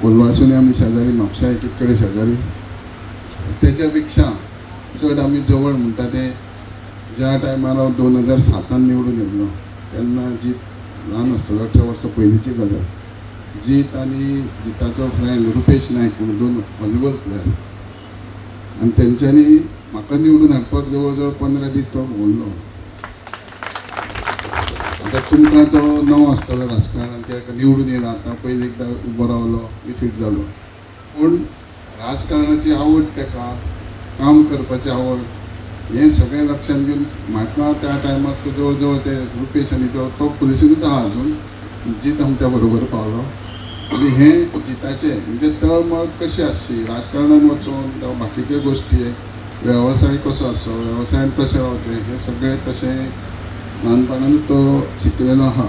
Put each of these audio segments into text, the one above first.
कोलवाळसून आमी शेजारी, म्हापशा एक कडेन शेजारी. तेच्या पेक्षा चड आमी जवळ म्हणटा ते ज्या टायमार हांव 2007 निवडून येयल्लो तेन्ना जीत ल्हान आसतलो, 18 वर्सां पयलींची गजाल. जीत आनी जिताचो फ्रेंड रुपेश नायक म्हणून 2 व्हॉलीबॉल प्लेयर, आनी तेंच्यांनी म्हाका निवडून हाडपाक जवळ जवळ 15 दीस तो भोंवलो. आतां तुमकां तो नवो आसतलो राजकारणान, ते निवडून येयला आतां, पयलीं एकदां उबो रावलो, डिफीट जालो, पूण राजकारणाची आवड ताका, काम करपाची आवड, हें सगळें लक्षांत घेवन म्हाका त्या टायमार तो जवळ जवळ ते रुपेश आनी तो पुलिसीनूच आहा अजून, जीत आमच्या बरोबर पावलो. आनी हें जिताचें म्हणजे तळमळ कशी आसची राजकारणान वचून जावं बाकीच्यो गोश्टी, वेवसाय कसो आसचो, वेवसायान कशें रावचें, हें सगळें तशें ल्हानपणानूच तो शिकलेलो आहा.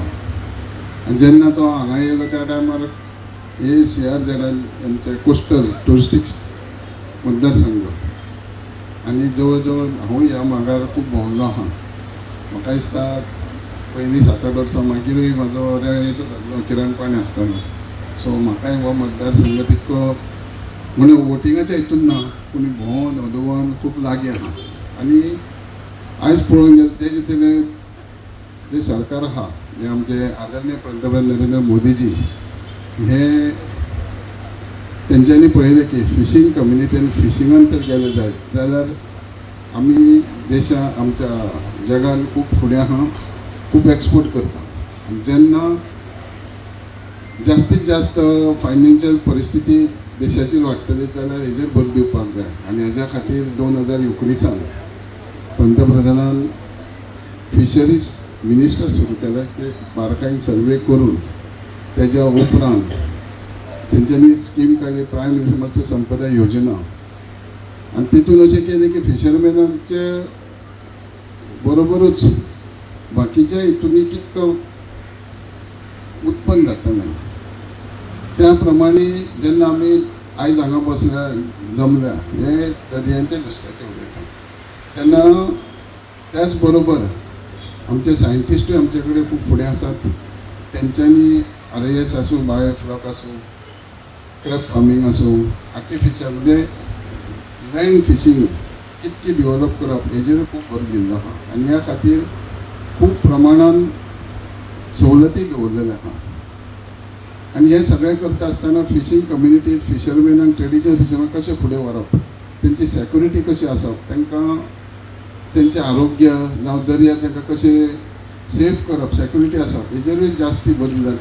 आनी जेन्ना तो हांगा येयलो त्या टायमार हे CRZ आमचे कोस्टल ट्युरिस्टीक मतदारसंघ, आनी जवळ जवळ हांव ह्या मागार खूब भोंवलो आहा. म्हाका दिसता पयलीं 7-8 वर्सां मागीरूय म्हाजो रेळेचो धंदो किरण पाणी आसतालो. सो म्हाकाय हो मतदारसंघ तितको म्हणून वोटिंगाच्या हितून ना, पूण भोंवन अदोवन खूब लागीं आहा. आनी आयज पळोवंक गेल्यार तेजे तेणे जे सरकार आहा, जे आमचे आदरणीय पंतप्रधान नरेंद्र मोदीजी, हे तेंच्यांनी पळयलें की फिशींग कम्युनिटीन फिशिंगान तर गेले जायत जाल्यार आमी देशा आमच्या जगान खूब फुडें आहा, खूब एक्सपोर्ट करता. आनी जेन्ना जास्तीत जास्त फायनान्शियल परिस्थिती देशाची वाडटली जाल्यार हेजेर भर दिवपाक जाय. आनी हेज्या खातीर 2019 पंतप्रधानान फिशरीज मिनिस्टर सुरू केलें, ते बारकायेन सर्वे करून तेज्या उपरांत तेंच्यांनी एक स्कीम काडली, प्रायम मिनिस्टर मत्स्य संपदा योजना. आनी तितून अशें केलें की फिशरमॅनांचे बरोबरूच बाकीच्या हितूनय कितको उत्पन्न जातालें त्या प्रमाणे जेन्ना आमी आयज हांगा बसल्या जमल्या हे दर्यांच्या नुस्त्याचें उलयता तेन्ना त्याच बरोबर आमचे सायंटिस्टूय आमचे कडेन खूब फुडें आसात. तेंच्यांनी RAS आसूं, बायोफ्लॉक आसूं, क्रॅब फार्मींग आसूं, आर्टिफिशियल म्हणजे लँड फिशींग कितकी डिवॅलप करप हेजेर खूब भर दिल्लो आहा. आनी ह्या खातीर खूब प्रमाणान सवलती दवरलेल्यो आहा. आनी हें सगळें करता आसतना फिशींग कम्युनिटी, फिशरमॅनांक, ट्रेडिशनल फिशरमॅन कशें फुडें व्हरप, तेंची सॅक्युरिटी कशी आसप, तांकां तेंचें आरोग्य जावं दर्यार तांकां कशें सेफ करप, सॅक्युरिटी आसप, हेजेरूय जास्ती बदल जाता.